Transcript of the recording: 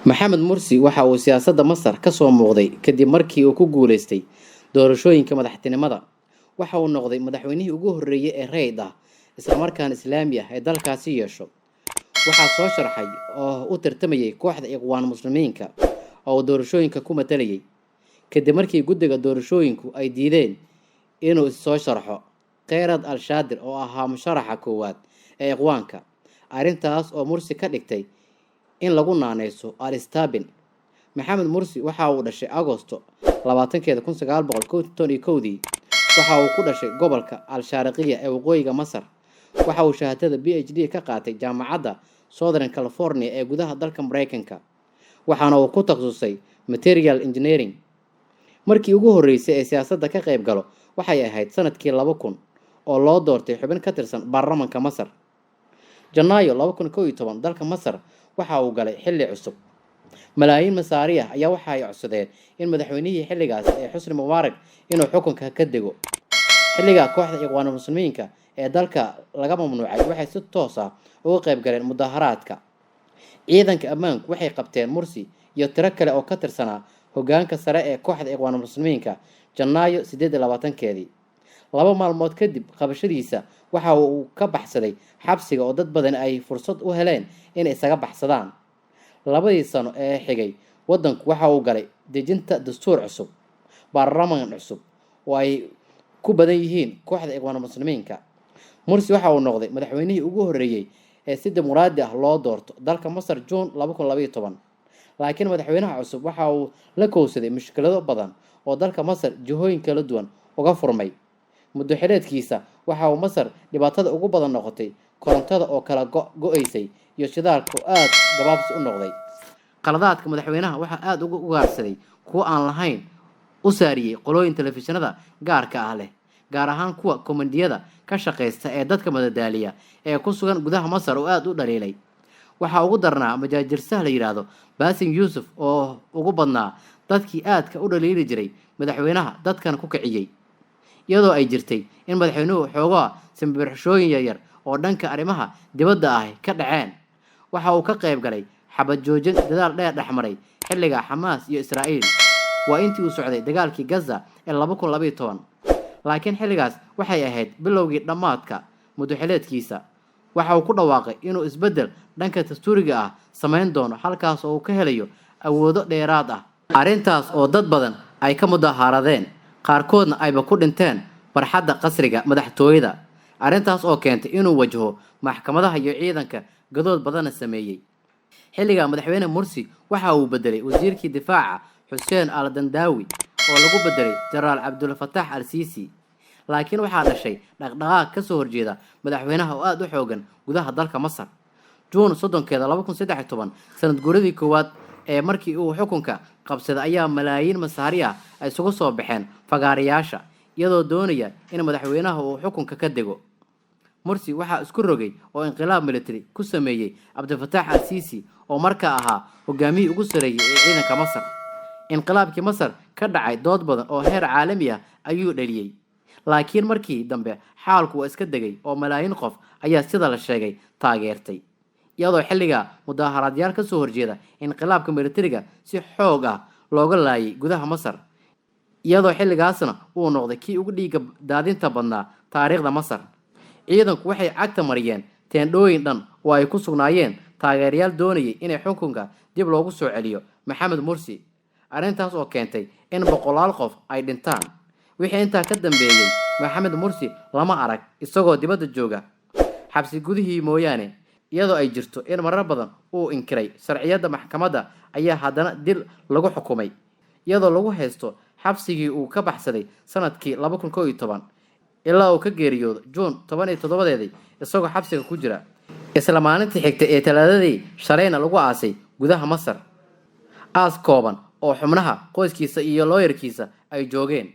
Maxamed Mursi waxa uu siyaasadda Masar ka soo muuqday kadib markii uu ku guuleystay doorashooyinka madaxtinimada. Waxa uu noqday madaxweynihii ugu horreeyay ee rayid ah islamarkaana islaami ah ee dalkaasi yeesho. Waxaa soo sharxay oo u tartamayay kooxda Ikhwaan Muslimiinka oo uu doorashooyinka ku matalayay, kadib markii guddiga doorashooyinku ay diideen inuu is soo sharxo Kheyrad Al-Shaadir oo ahaa musharaxa koowaad ee Ikhwaanka, arrintaas oo Mursi ka dhigtay in lagu naaneyso Al-Stabin. Maxamed Mursi waxa uu dhashay Agosto 20-keeda 1951-dii. Waxa uu ku dhashay gobolka Al-Shaariqiya ee waqooyiga Masar. Waxa uu shahaadada PhD ka qaatay Jaamacadda Southern California ee gudaha dalka Mareykanka, waxaana uu ku takhasusay Material Engineering. Markii ugu horreysay ee siyaasadda ka qayb galo waxay ahayd sanadkii 2000 oo loo doortay xubin ka tirsan baarlamaanka Masar. Janaayo 2011 dalka Masar waxa uu galay xilli cusub. Malaayiin Masaari ah ayaa waxa ay codsadeen in madaxweynihii xilligaas ee Xusni Mubaarak inuu xukunka ka dego. Xilligaa kooxda Ikhwaanul Muslimiinka ee dalka laga mamnuucay waxay si toos ah uga qayb galeen mudaharaadka. Ciidanka ammaanku waxay qabteen Mursi iyo tiro kale oo ka tirsanaa hoggaanka sare ee kooxda Ikhwaanul Muslimiinka Janaayo 28-keedii. 2 maalmood kadib qabashadiisa waxa uu ka baxsaday xabsiga oo dad badan ay fursad u heleen inay isaga baxsadaan. Labadii sano ee xigay waddanku waxa uu galay dejinta dastuur cusub, baarlamaan cusub oo ay ku badan yihiin kooxda Ikhwaanul Muslimiinka. Mursi waxa uu noqday madaxweynihii ugu horreeyay ee si dimuqraadi ah loo doorto dalka Masar Juun 2012. Laakiin madaxweynaha cusub waxa uu la kowsaday mushkilado badan oo dalka Masar jihooyin kala duwan uga furmay. Muddo xileedkiisa waxa uu Masar dhibaatada ugu badan noqotay korontada oo kala go'aysay iyo shidaalka oo aad gabaabsi u noqday. Qaladaadka madaxweynaha waxaa aad uga ugaarsaday kuwo aan lahayn u saariyey qolooyin telefishinada gaarka ah leh, gaar ahaan kuwa komediyada ka shaqeysta ee dadka madadaaliya ee ku sugan gudaha Masar oo aad u dhaliilay. Waxaa ugu darnaa majaajirsaha la yidhaahdo Basim Yuusuf oo ugu badnaa dadkii aadka u dhaliili jiray madaxweynaha dadkan ku kiciyey, iyadoo ay jirtay in madaxweynuhu xoogaa simbirxishooyin yaryar oo dhanka arrimaha dibadda ah ka dhaceen. Waxa uu ka qayb galay xabad joojin dadaal dheer dhexmaray xilliga Xamaas iyo Israa'iil, waa intii uu socday dagaalkii Gaza ee 2012. Laakiin xilligaas waxay ahayd bilowgii dhammaadka muddo xileedkiisa. Waxa uu ku dhawaaqay inuu isbeddel dhanka dastuuriga ah samayn doono, halkaas oo uu ka helayo awoodo dheeraad ah. Arrintaas oo dad badan ay ka mudahaaradeen, qaarkoodna ayba ku dhinteen barxadda qasriga madaxtooyada. Arrintaas oo keentay inuu wajaho maxkamadaha iyo ciidanka gadood badanna sameeyey. Xilligaa madaxweyne Mursi waxa uu bedelay wasiirkii difaaca Xuseen Al-Dandaawi oo lagu bedelay Jenaraal Cabdulfataax Al-Siisi. Laakiin waxaa dhashay dhaqdhaqaaq ka soo horjeeda madaxweynaha oo aad u xoogan gudaha dalka Masar. Juun 30-keeda 2013, sanad guuradii koowaad ee markii uu xukunka qabsaday, ayaa malaayiin Masaari ah ay isugu soo baxeen fagaarayaasha iyadoo doonaya in madaxweynaha uu xukunka ka dego. Mursi waxaa isku rogay oo inqilaab military ku sameeyey Cabdilfataax Al-Siisi oo markaa ahaa hogaamiyihii ugu sarreeyay ee ciidanka Masar. Inqilaabkii Masar ka dhacay dood badan oo heer caalami ah ayuu dhaliyey, laakiin markii dambe xaalku waa iska degay oo malaayiin qof ayaa sida la sheegay taageertay, iyadoo xilliga mudaharaadyaal ka soo horjeeda inqilaabka militariga si xoog ah looga laayay gudaha Masar, iyadoo xilligaasna uu noqday kii ugu dhiigga daadinta badnaa taariikhda Masar. Ciidanku waxay cagta mariyeen teendhooyin dhan oo ay ku sugnaayeen taageerayaal doonayay inay xukunka dib loogu soo celiyo Maxamed Mursi, arrintaas oo keentay in boqolaal qof ay dhintaan. Wixii intaa ka dambeeyey Maxamed Mursi lama arag isagoo dibadda jooga, xabsi gudihii mooyaane. Iyadoo ay jirto in marar badan uu inkiray sharciyadda maxkamadda, ayaa haddana dil lagu xukumay iyadoo lagu haysto xabsigii uu ka baxsaday sanadkii 2011 ilaa uu ka geeriyoodo Juun 17-deedii isagoo xabsiga ku jira. Isla maalintii xigtay ee Talaadadii shalayna lagu aasay gudaha Masar aas kooban oo xubnaha qoyskiisa iyo looyarkiisa ay joogeen.